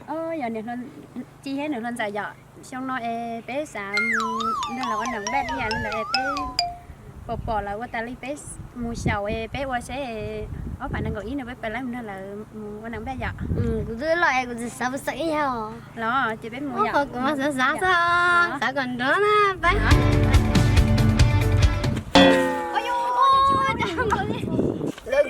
Yog niam hluas, Ci thiab niam hluas ntxawm yom, xyoo no es peb xav mus nrog lawv ua nam npaj ib yam li ntawd es peb pom pom lawv ua tas li peb mus xyaum es peb ua seb ob phav nees nkaum ib no peb puas laib mus nrog lawv mus ua nam npaj yom. Kuv twb loj es kuv tsis xav mus xyaum ib yam. Los ces peb mus yom. Kuv mas xav xav xwb, xav kom nrov na peb.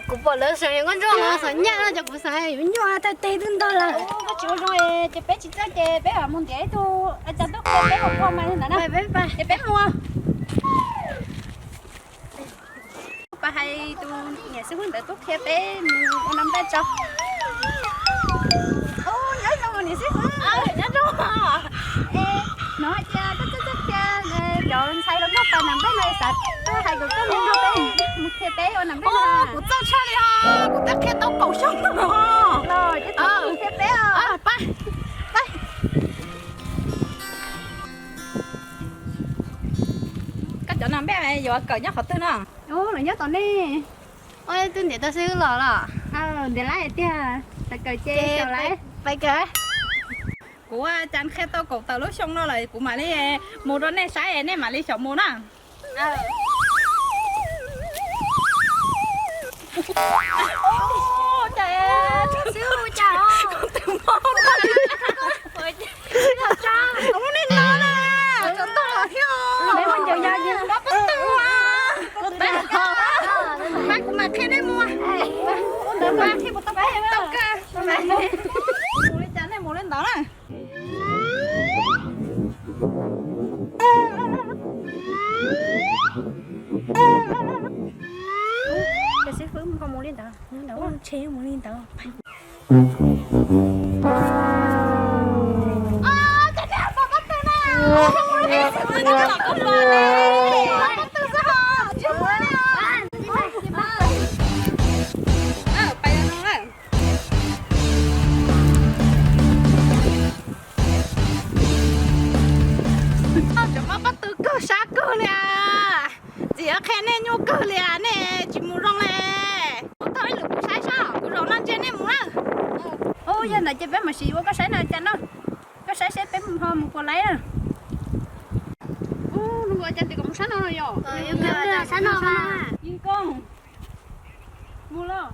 Kuv pom lawv xav yuav nkauj ntsuab no xav nyaj no ces kuv xav yuav nyuaj tag tes twb ntog lawm. Koj tsis ua zoo ces peb tsis txawj ces peb mus ntiav ib tug a cas tuaj qhia peb hauv phau mas li ntawd na. Ces peb mus. Pab hais tus niam xib hwb ntawd tuaj qhia peb mus ua nam npaj tso. Nyob zoo niam xib hwb. Nyob zoo. No hais tias koj txawj txawj qhia cov ntxhais los nrog pab nam npaj no xav tuaj hais kom koj mus nrog peb mus qhia peb ua nam npaj no. Kuv txawj tshaj li os, kuv twb qhia tau kaum xyoo no. Los ces qhia peb os. Pab, pab. Koj cov nam npaj yuav kawm nyob qhov twg no? Lawv nyob tom nej. Twb ntiav tau xib hwb los los. Ntiav lawm tiag, tau kawm ces pais kawm. Kuv cas qhia tau kaum tawm lub xyoo no lawm kuv mam li mus rau nej saib nej mam li xyaum mus na. Xib hwb cas tus nej no na, cov ntog thiab. Pab, kuv mam qhia nej mus. Tau kawg. Mus li cas nej mus li ntawd na. Ces xib hwb koj mus li ntawd, nyob ntawd ua ntshe mus li ntawd. Cov mob pob tw kawg sab kawg li as. Txiv qhia nej nyuaj kawg li as, nej tsis mus zoo li. Kuv taug ib lwm kuv saib seb, kuv zaum no ntshe nej mus na. Yog ntawd ces peb mam sim ua koj saib na cas no. Koj saib seb peb ho mus puas laib na. Ua cas tias kom mus sab no no yom? Sab no. Yig koob. Mus los.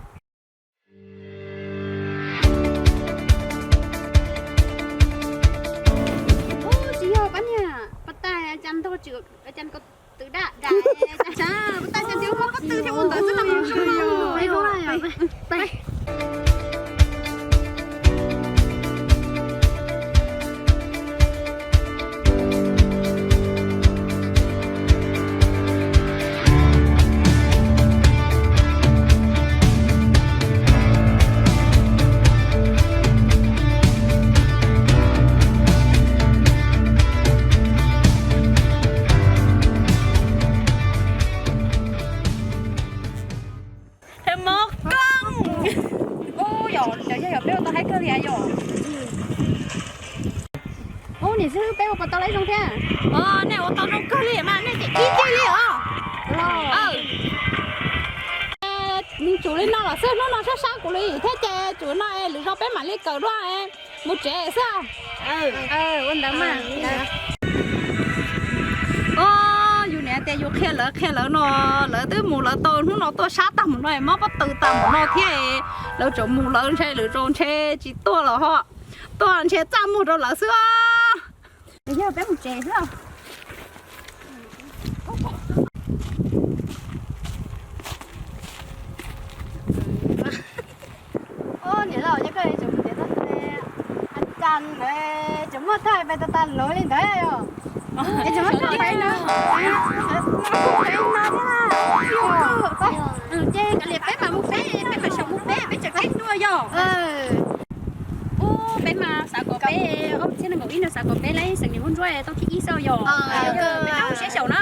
Ub, tsis yog pab niag, pab tais cas ntog tsis, cas ko tw daj daj, pab tais cas tias ua pob tw thiab ua ntawd xwb no. Mob koob. Ub, yog cov yog yog peb ua tau haib kawg li yom. Ub, niam xib hwb peb ua puas tau laib zoo thiab? Nej ua tau zoo kawg li mas nej cem cib ceg li os. Nws tsum li no los xwb, hnub no sab sab kuv li thiab ces tsum no es lwm zaus peb mam li kawm dua mus tsev xwb. Ua ntawd mas. Yus niam tias yus qhia lawv qhia lawv no, lawv twb mus lawv tau hnub no tuaj sab tag mus no, mob pob tw tag mus no thiab, lawv tseem mus lawv ntshe lwm zaus ntshe tsis tuaj los ho. Tuaj ntshe txaj muag rau lawv xwb. Yog peb mus tsev xwb. Niam laus, yog koj tseem mus tiav txoj ntse, cas tseem muaj thaj pais tas tas lawv li ntawd yom? Es tseem muaj thaj pais no, pais no thiab. Ces kav liam peb mam mus peb, peb mam xyaum mus peb, peb tseem kaij dua yom. Ub, peb mas xav kom peb, ob txhiab nees nkaum ib no xav kom peb laib xeem niam nkauj ntsuab tau thib ib xwb yom. Peb rau siab xyaum na.